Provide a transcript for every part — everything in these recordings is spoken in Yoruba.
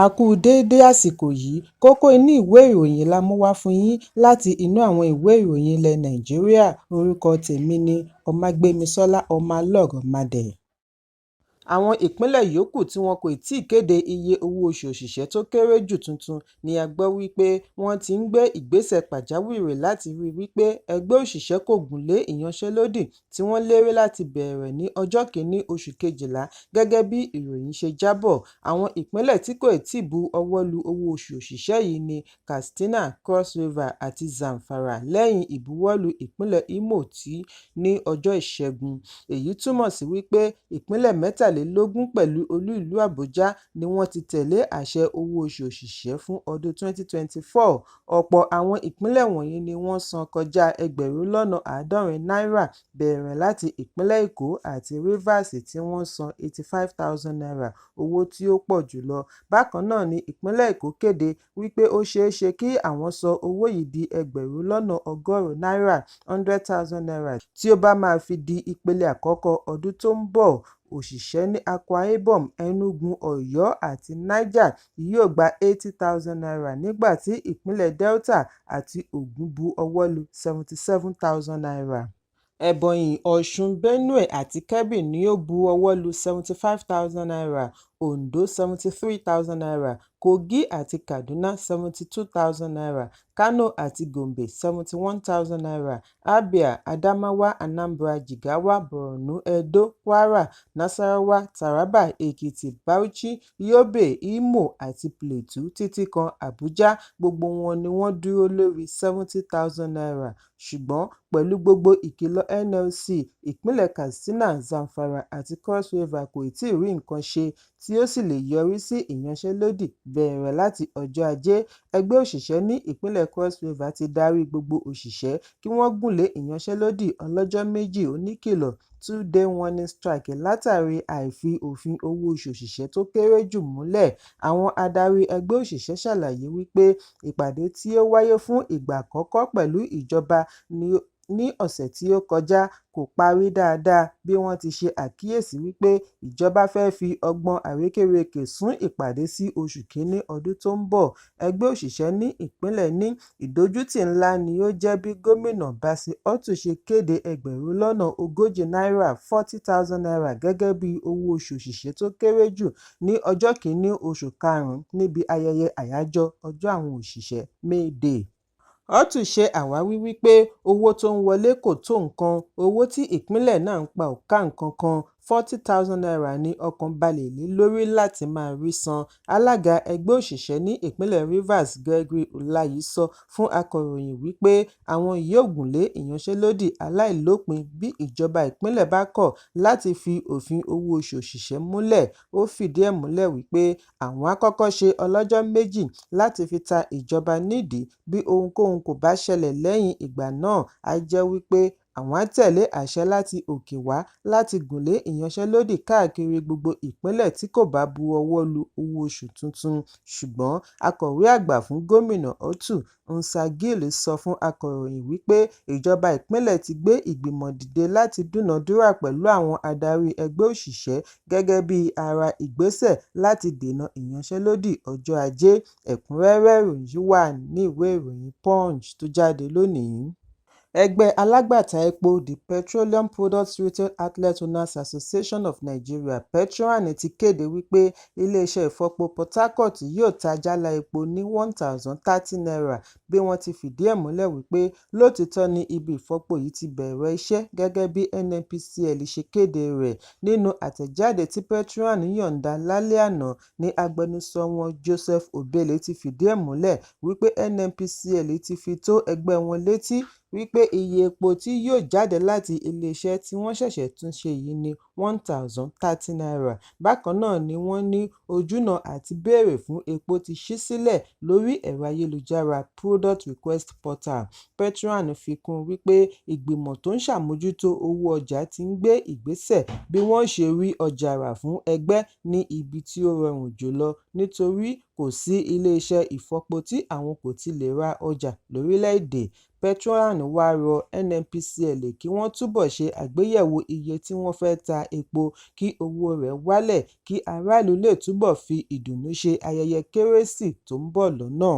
A kú déédé àsìkò yìí. Kókó inú ìwé ìròyìn la mú wá fún yín láti inú àwọn ìwé ìròyìn ilẹ̀ Nàìjíríà. Orúkọ tèmi ni Ọmágbémisọ́lá Ọmọlọ́rọ̀madẹ̀. Àwọn ìpínlẹ̀ yòókù tí wọn kò tíì kéde iye owó oṣù òṣìṣẹ́ tó kéré jù tuntun ni a gbọ́ wípé wọ́n ti ń gbé ìgbésẹ̀ pàjáwìrì láti ríi wípé ẹgbẹ́ òṣìṣẹ́ kò gùn lé ìyanṣẹ́lódì tí wọ́n lérí láti bẹ̀rẹ̀ ní ọjọ́ Kìíní oṣù Kejìlá gẹ́gẹ́ bí ìròyìn ṣe jábọ̀. Àwọn ìpínlẹ̀ tí kò tíì bu ọwọ́ lu owó oṣù òṣìṣẹ́ yìí ní Katsina, Cross River àti Zamfara lẹ́yìn ìbuwọ́lù ìpínlẹ̀ Imo tí ní ọjọ́ Ìṣẹ́gun. Èyí túmọ̀ sí wípé ìpínlẹ̀ 23 pẹ̀lú olú ìlú Àbújá ni wọ́n ti tẹ̀lé àṣẹ owó oṣù òṣìṣẹ́ fún ọdún 2024. Ọ̀pọ̀ àwọn ìpínlẹ̀ wọ̀nyí ni wọ́n san kọjá ẹgbẹ̀rún lọ́nà 70 náírà, bẹ̀rẹ̀ láti ìpínlẹ̀ Èkó àti Rivers tí wọ́n san ₦85,000, owó tí ó pọ̀ jùlọ. Bákan náà ni ìpínlẹ̀ Èkó kéde wípé ó ṣeé ṣe kí àwọn sọ owó yìí di ẹgbẹ̀rún lọ́nà 100 náírà ₦100,000 tí ó bá máa fi di ìpele àkọ́kọ́ ọdún tó ń bọ̀. Òṣìṣẹ́ ní Akwa Ibom, Enugu, Ọ̀yọ́ àti Niger yóò gba ₦80,000 nígbà tí ìpínlẹ̀ Delta àti Ògùn bu ọwọ́ lu ₦77,000. Ebonyi, Ọ̀ṣun, Benue àti Kebbi ni ó bu ọwọ́ lu ₦75,000, Ondo ₦73,000, Kogi àti Kaduna ₦72,000, Kano àti Gombe ₦71,000, Abia, Adamawa, Anambra, Jigawa, Borno, Edo, Kwara, Nasarawa, Taraba, Ekiti, Bauchi, Yobe, Imo àti Plateau títí kan Abuja gbogbo wọn ni wọ́n dúró lórí ₦70,000. Ṣùgbọ́n pẹ̀lú gbogbo ìkìlọ̀ NLC, ìpínlẹ̀ Katsina, Zamfara àti Cross River kò tíì rí nǹkan ṣe tí ó sì lè yọrí sí ìyanṣẹ́lódì bẹ̀rẹ̀ láti ọjọ́ Ajé. Ẹgbẹ́ òṣìṣẹ́ ní ìpínlẹ̀ Cross River ti darí gbogbo òṣìṣẹ́ kí wọ́n gùnlé ìyanṣẹ́lódì ọlọ́jọ́ méjì oníkìlọ̀ two-day warning strike látàrí àìfi òfin owó oṣù òṣìṣẹ́ tó kéré jù múlẹ̀. Àwọn adarí ẹgbẹ́ òṣìṣẹ́ ṣàlàyé wípé ìpàdé tí ó wáyé fún ìgbà àkọ́kọ́ pẹ̀lú ìjọba ní ọ̀sẹ̀ tí ó kọjá kò parí dáadáa bí wọ́n ti ṣe àkíyèsí wípé ìjọba fẹ́ fi ọgbọ́n àrékérekè sún ìpàdé sí oṣù Kínní ọdún tó ń bọ̀. Ẹgbẹ́ òṣìṣẹ́ ní ìpínlẹ̀ ní ìdójútì ńlá ni ó jẹ́ bí Gómìnà Bassey Ortu ṣe kéde ẹgbẹ̀rún lọ́nà 40 náírà ₦40,000 gẹ́gẹ́ bí owó oṣù òṣìṣẹ́ tó kéré jù ní ọjọ́ Kìíní oṣù Karùn-ún níbi ayẹyẹ àyájọ́ Ọjọ́ Àwọn Òṣìṣẹ́ May Day. Ortu ṣe àwáwí wípé owó tó ń wọlé kò tó nǹkan, owó tí ìpínlẹ̀ náà ń pa ò ká nǹkan kan, ₦40,000 ní ọkàn balẹ̀ lé lórí láti máa rí san. Alága ẹgbẹ́ òṣìṣẹ́ ní ìpínlẹ̀ Rivers, Gregory Olayi sọ fún akọ̀ròyìn wípé àwọn yóò gùnlé ìyanṣẹ́lódì aláìlópin bí ìjọba ìpínlẹ̀ bá kọ̀ láti fi òfin owó oṣù òṣìṣẹ́ múlẹ̀. Ó fìdí ẹ̀ múlẹ̀ wípé àwọn á kọ́kọ́ ṣe ọlọ́jọ́ méjì láti fi ta ìjọba nídìí, bí ohunkóhun kò bá ṣẹlẹ̀ lẹ́yìn ìgbà náà á jẹ́ wípé àwọn á tẹ̀lé àṣẹ láti òkè wá láti gùnlé ìyanṣẹ́lódì káàkiri gbogbo ìpínlẹ̀ tí kò bá bu ọwọ́ lu owó oṣù tuntun. Ṣùgbọ́n akọ̀wé àgbà fún Gómìnà Ortu, Nsa Gill sọ fún akọ̀ròyìn wípé ìjọba ìpínlẹ̀ ti gbé ìgbìmọ̀ dìde láti dúnàádúrà pẹ̀lú àwọn adarí ẹgbẹ́ òṣìṣẹ́ gẹ́gẹ́ bí ara ìgbésẹ̀ láti dènà ìyanṣẹ́lódì ọjọ́ Ajé. Ẹ̀kúnrẹ́rẹ́ ìròyìn yìí wà ní ìwé ìròyìn Punch tó jáde lónìí. Ẹgbẹ́ alágbàtà epo The Petroleum Products Retail Outlet Owners Association of Nigeria (PETROAN) ti kéde wípé iléeṣẹ́ ìfọpo Port Harcourt yóò ta jálá epo ní ₦1,030 bí wọ́n ti fìdí ẹ̀ múlẹ̀ wípé lótìítọ́ ni ibi ìfọpo yìí ti bẹ̀rẹ̀ iṣẹ́ gẹ́gẹ́ bí NNPCL ṣe kéde rẹ̀. Nínú àtẹ̀jáde tí PETROAN yọ̀ǹda lálẹ́ àná ní agbẹnusọ wọn Joseph Obele ti fìdí ẹ̀ múlẹ̀ wípé NNPCL ti fi tó ẹgbẹ́ wọn létí wípé iye epo tí yóò jáde láti iléeṣẹ́ tí wọ́n ṣẹ̀ṣẹ̀ tún ṣe yìí ní ₦1,030. Bákan náà ni wọ́n ní ojúnà àti béèrè fún epo ti ṣí sílẹ̀ lórí ẹ̀rọ ayélujára Product Request Portal. PETROAN fi kún wípé ìgbìmọ̀ tó ń ṣàmójútó owó ọjà ti ń gbé ìgbésẹ̀ bí wọ́n ó ṣe rí ọjà rà fún ẹgbẹ́ ní ibi tí ó rọrùn jùlọ nítorí kò sí iléeṣẹ́ ìfọpo tí àwọn kò ti lè ra ọjà lórílẹ̀-èdè. PETROAN wá rọ NNPCL kí wọ́n túbọ̀ ṣe àgbéyẹ̀wò iye tí wọ́n fẹ́ ta epo kí owó rẹ̀ wálẹ̀ kí aráàlú lè túbọ̀ fi ìdùnnú ṣe ayẹyẹ Kérésì tó ń bọ̀ lọ́nà.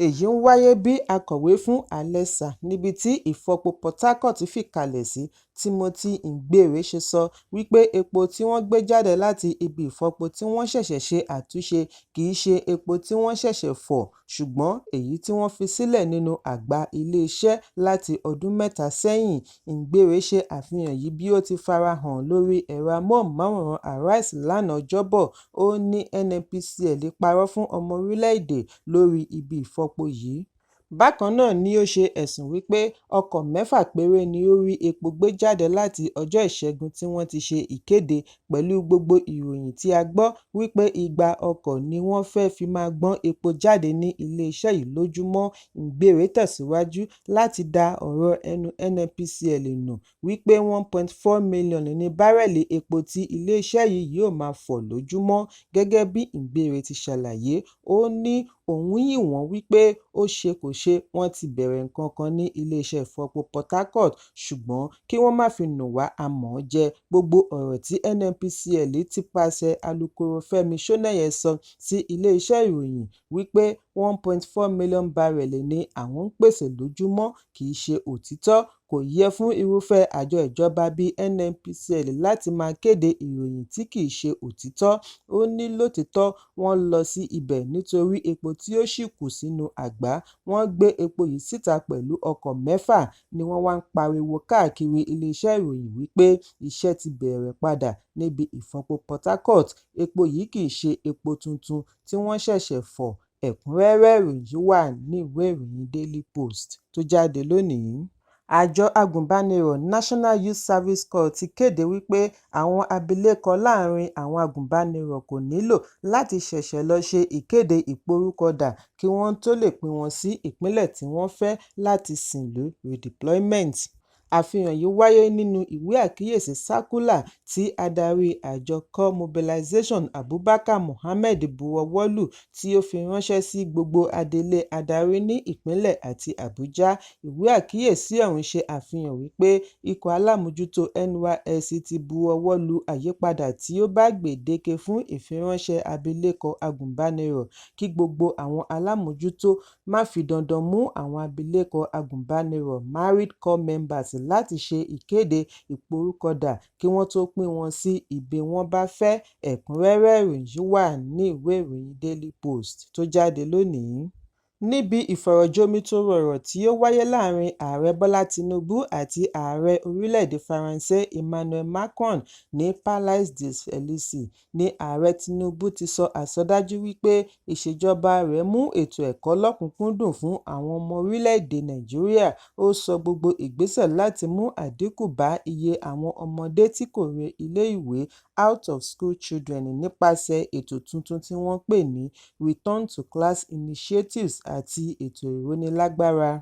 Èyí ń wáyé bí akọ̀wé fún Alesa níbi tí ìfọpo Port Harcourt fìkàlẹ̀ sí, Timothy Ngbere ṣe sọ wípé epo tí wọ́n gbé jáde láti ibi ìfọpo tí wọ́n ṣẹ̀ṣẹ̀ ṣe àtúnṣe kìí ṣe epo tí wọ́n ṣẹ̀ṣẹ̀ fọ̀ ṣùgbọ́n èyí tí wọ́n fi sílẹ̀ nínú àgbá iléeṣẹ́ láti ọdún mẹ́ta sẹ́yìn. Ngbere ṣe àfihàn yìí bí ó ti farahàn lórí ẹ̀rọ amóhùnmáwòrán Arise lánàá Ọjọ́bọ̀. Ó ní NNPCL parọ́ fún ọmọ orílẹ̀-èdè lórí ibi ìfọpo yìí. Bákan náà ni ó ṣe ẹ̀sùn wípé ọkọ̀ mẹ́fà péré ni ó rí epo gbé jáde láti ọjọ́ Ìṣẹ́gun tí wọ́n ti ṣe ìkéde pẹ̀lú gbogbo ìròyìn tí a gbọ́ wípé igba ọkọ̀ ni wọ́n fẹ́ fi máa gbọ́n epo jáde ní iléeṣẹ́ yìí lójúmọ́. Ngbere tẹ̀síwájú láti da ọ̀rọ̀ ẹnu NNPCL nù wípé 1.4 mílíọ̀nù ní bárẹ́ẹ̀lì epo tí iléeṣẹ́ yìí yóò máa fọ̀ lójúmọ́. Gẹ́gẹ́ bí Ngbere ti ṣàlàyé, ó ní òun yìn wọ́n wípé ó ṣe kò ṣe wọ́n ti bẹ̀rẹ̀ nǹkan kan ní iléeṣẹ́ ìfọpo Port Harcourt ṣùgbọ́n kí wọ́n má fi nù wá a mọ̀ ọ́n jẹ. Gbogbo ọ̀rọ̀ tí NNPCL tipasẹ̀ alukoro Fẹ́mi Ṣónẹ́yẹ sọ sí iléeṣẹ́ ìròyìn wípé 1.4 mílíọ̀nù bárẹ́ẹ̀lì ni àwọn ń pèsè lójúmọ́ kìí ṣe òtítọ́. Kò yẹ fún irúfẹ́ àjọ ìjọba bíi NNPCL láti máa kéde ìròyìn tí kìí ṣe òtítọ́. Ó ní lótìítọ́ wọ́n lọ sí ibẹ̀ nítorí epo tí ó ṣì kù sínú àgbá, wọ́n gbé epo yìí síta pẹ̀lú ọkọ̀ mẹ́fà ni wọ́n wá ń pariwo káàkiri iléeṣẹ́ ìròyìn wípé iṣẹ́ ti bẹ̀rẹ̀ padà níbi ìfọpo Port Harcourt. Epo yìí kìí ṣe epo tuntun tí wọ́n ṣẹ̀ṣẹ̀ fọ̀. Ẹ̀kúnrẹ́rẹ́ ìròyìn yìí wà ní ìwé ìròyìn Daily Post tó jáde lónìí. Àjọ agùnbánirọ̀ National Youth Service Corps ti kéde wípé àwọn abilékọ láàárín àwọn agùnbánirọ̀ kò nílò láti ṣẹ̀ṣẹ̀ lọ ṣe ìkéde ìporúkọdà kí wọ́n tó lè pín wọn sí ìpínlẹ̀ tí wọ́n fẹ́ láti sìnlú redeployment. Àfihàn yìí wáyé nínú ìwé àkíyèsí sákúlà tí adarí àjọ Corps Mobilization Abubakar Mohammed buwọ́lù tí ó fi ránṣẹ́ sí gbogbo adelé adarí ní ìpínlẹ̀ àti Àbújá. Ìwé àkíyèsí ọ̀hún ṣe àfihàn wípé ikọ̀ alámòójútó NYSC ti bu ọwọ́ lu àyípadà tí ó bá gbèdéke fún ìfiránṣẹ́ abilékọ agùnbánirọ̀ kí gbogbo àwọn alámòójútó má fi dandan mú àwọn abilékọ agùnbánirọ̀ married corps members láti ṣe ìkéde ìporúkọdà kí wọ́n tó pín wọn sí ibi wọ́n bá fẹ́. Ẹ̀kúnrẹ́rẹ́ ìròyìn yìí wà ní ìwé ìròyìn Daily Post tó jáde lónìí. Níbi ìfọ̀rọ̀jomitoro ọ̀rọ̀ tí ó wáyé láàárín Ààrẹ Bọ́lá Tinubu àti Ààrẹ orílẹ̀-èdè Faransé Emmanuel Macron ní Palais des Élysées ní Ààrẹ Tinubu ti sọ àsọdájú wípé ìṣèjọba rẹ̀ mú ètò ẹ̀kọ́ lọ́kùn-ún-kúndùn fún àwọn ọmọ orílẹ̀-èdè Nàìjíríà. Ó sọ gbogbo ìgbésẹ̀ láti mú àdínkù bá iye àwọn ọmọdé tí kò re ilé-ìwé out of school children nípasẹ̀ ètò tuntun tí wọ́n pè ní Return to Class Initiatives àti ètò ìrónilágbára.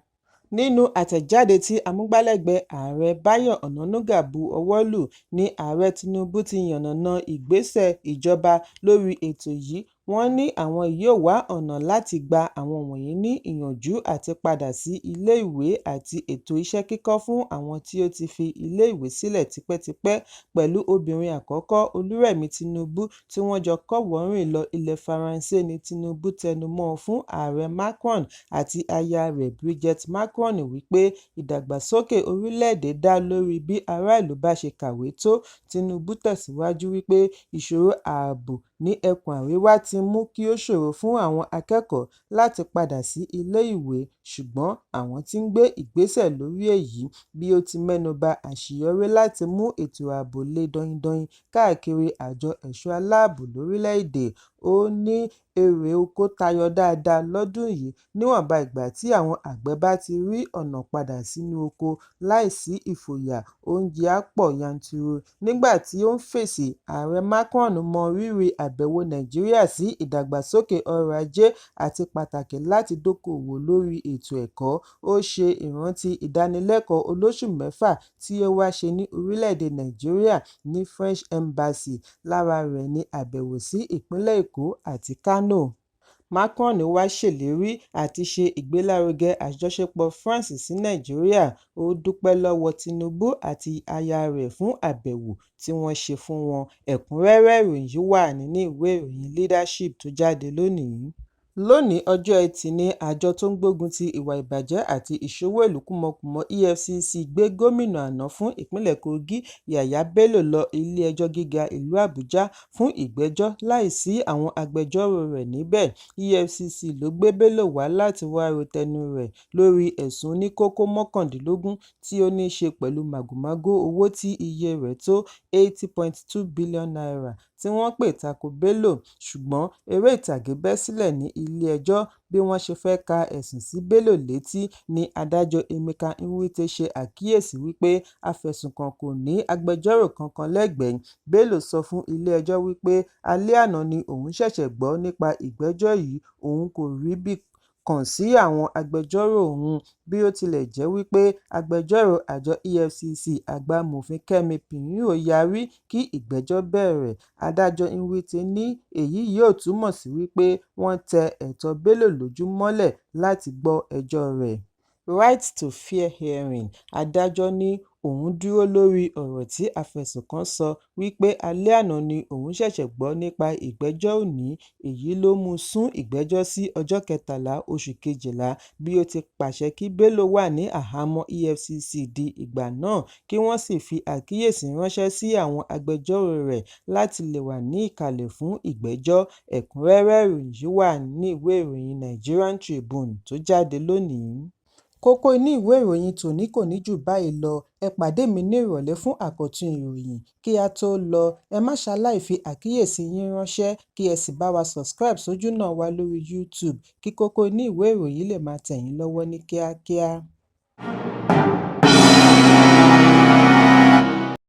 Nínú àtẹ̀jáde tí amúgbálẹ́gbẹ̀ẹ́ ààrẹ Báyọ̀ Ọ̀nànúgà bu ọwọ́ lù ní Ààrẹ Tinubu ti yànnàná ìgbésẹ̀ ìjọba lórí ètò yìí. Wọ́n ní àwọn yóò wá ọ̀nà láti gba àwọn wọ̀nyí ní ìyànjú àti padà sí ilé-ìwé àti ètò iṣẹ́ kíkọ́ fún àwọn tí ó ti fi ilé-ìwé sílẹ̀ tipẹ́tipẹ́ pẹ̀lú obìnrin àkọ́kọ́ Olúrẹ̀mí Tinubu tí wọ́n jọ kọ́wọ̀ọ́rìn lọ ilẹ̀ Faransé ní Tinubu tẹnumọ́ fún Ààrẹ Macron àti aya rẹ̀ Brigitte Macron wípé ìdàgbàsókè orílẹ̀-èdè dá lórí bí aráàlú bá ṣe kàwé tó. Tinubu tẹ̀síwájú wípé ìṣòro ààbò ní ẹkùn àríwá ti mú kí ó ṣòro fún àwọn akẹ́kọ̀ọ́ láti padà sí ilé-ìwé ṣùgbọ́n àwọn ti ń gbé ìgbésẹ̀ lórí èyí bí ó ti mẹ́nubà àṣeyọrí láti mú ètò ààbò le daindain káàkiri àjọ ẹ̀ṣọ́ aláàbò lórílẹ̀-èdè. Ó ní èrè oko tayọ dáadáa lọ́dún yìí níwọ̀nba ìgbà tí àwọn àgbẹ̀ bá ti rí ọ̀nà padà sínú oko láì sí ìfòyà, oúnjẹ á pọ̀ yanturu. Nígbà tí ó ń fèsì, Ààrẹ Macron mọ rírì àbẹ̀wò Nàìjíríà sí ìdàgbàsókè ọrọ̀ ajé àti pàtàkì láti dókòwò lórí ètò ẹ̀kọ́. Ó ṣe ìrántí ìdánilẹ́kọ̀ọ́ olóṣù mẹ́fà tí ó wá ṣe ní orílẹ̀-èdè Nàìjíríà ní French Embassy, lára rẹ̀ ní àbẹ̀wò sí ìpínlẹ̀ Èkó àti Kano. Macron wá ṣèlérí àti ṣe ìgbélárugẹ àjọṣepọ̀ France sí Nàìjíríà. Ó dúpẹ́ lọ́wọ́ Tinubu àti aya rẹ̀ fún àbẹ̀wò tí wọ́n ṣe fún wọn. Ẹ̀kúnrẹ́rẹ́ ìròyìn yìí wà nínú ìwé ìròyìn Leadership tó jáde lónìí. Lónìí ọjọ́ Ẹtì ní àjọ tó ń gbógun ti ìwà ìbàjẹ́ àti ìṣowó ìlú kúmọkùmọ EFCC gbé gómìnà àná fún ìpínlẹ̀ Kogi, Yàyà Bello, lọ ilé-ẹjọ́ gíga ìlú Àbújá fún ìgbẹ́jọ́ láìsí àwọn agbẹjọ́rò rẹ̀ níbẹ̀. EFCC ló gbé Bello wá láti wáá ro tẹnu rẹ̀ lórí ẹ̀sùn oníkókó 19 tí ó ní í ṣe pẹ̀lú màgòmágó owó tí iye rẹ̀ tó ₦80.2 billion tí wọ́n pè ta ko Bello, ṣùgbọ́n eré ìtàgé bẹ́ sílẹ̀ ní ilé-ẹjọ́. Bí wọ́n ṣe fẹ́ẹ́ ka ẹ̀sùn sí Bello létí ní adájọ́ Emeka Nwite ṣe àkíyèsí wípé afẹ̀sùnkàn kò ní agbẹjọ́rò kankan lẹ́gbẹ̀ẹ́. Bello sọ fún ilé-ẹjọ́ wípé alẹ́ àná ni òun ṣẹ̀ṣẹ̀ gbọ́ nípa ìgbẹ́jọ́ yìí, òun kò ríbi kàn sí àwọn agbẹjọ́rò òun. Bí ó tilẹ̀ jẹ́ wípé agbẹjọ́rò àjọ EFCC, àgbà amòfin Kẹ́mi Pinheiro, yarí kí ìgbẹ́jọ́ bẹ̀rẹ̀, adájọ́ Nwite ní èyí yóò túmọ̀ sí wípé wọ́n tẹ ẹ̀tọ́ Bello lójú mọ́lẹ̀ láti gbọ́ ẹjọ́ rẹ̀. Right to fair hearing. Adájọ́ ní òun dúró lórí ọ̀rọ̀ tí afẹ̀sùnkàn sọ wípé alẹ́ àná ni òun ṣẹ̀ṣẹ̀ gbọ́ nípa ìgbẹ́jọ́ òní, èyí ló mú sún ìgbẹ́jọ́ sí ọjọ́ 13 oṣù kejìlá. Bí ó ti pàṣẹ kí Bello wà ní àhámọ́ EFCC di ìgbà náà kí wọ́n sì fi àkíyèsí ránṣẹ́ sí àwọn agbẹjọ́rò rẹ̀ láti lè wà ní ìkàlẹ̀ fún ìgbẹ́jọ́. Ẹ̀kúnrẹ́rẹ́ ìròyìn yìí wà nínú ìwé ìròyìn Nigerian Tribune tó jáde lónìí. Kókó inú ìwé ìròyìn tòní kò ní jù báyìí lọ. Ẹ pàdé mi ní ìrọ̀lẹ́ fún àkọ́tún ìròyìn. Kí á tó lọ, ẹ má ṣaláì fi àkíyèsí yín ránṣẹ́ kí ẹ sì bá wa subscribe sójúnà wa lórí YouTube kí kókó inú ìwé ìròyìn lè máa tẹ̀ yín lọ́wọ́ ní kíákíá.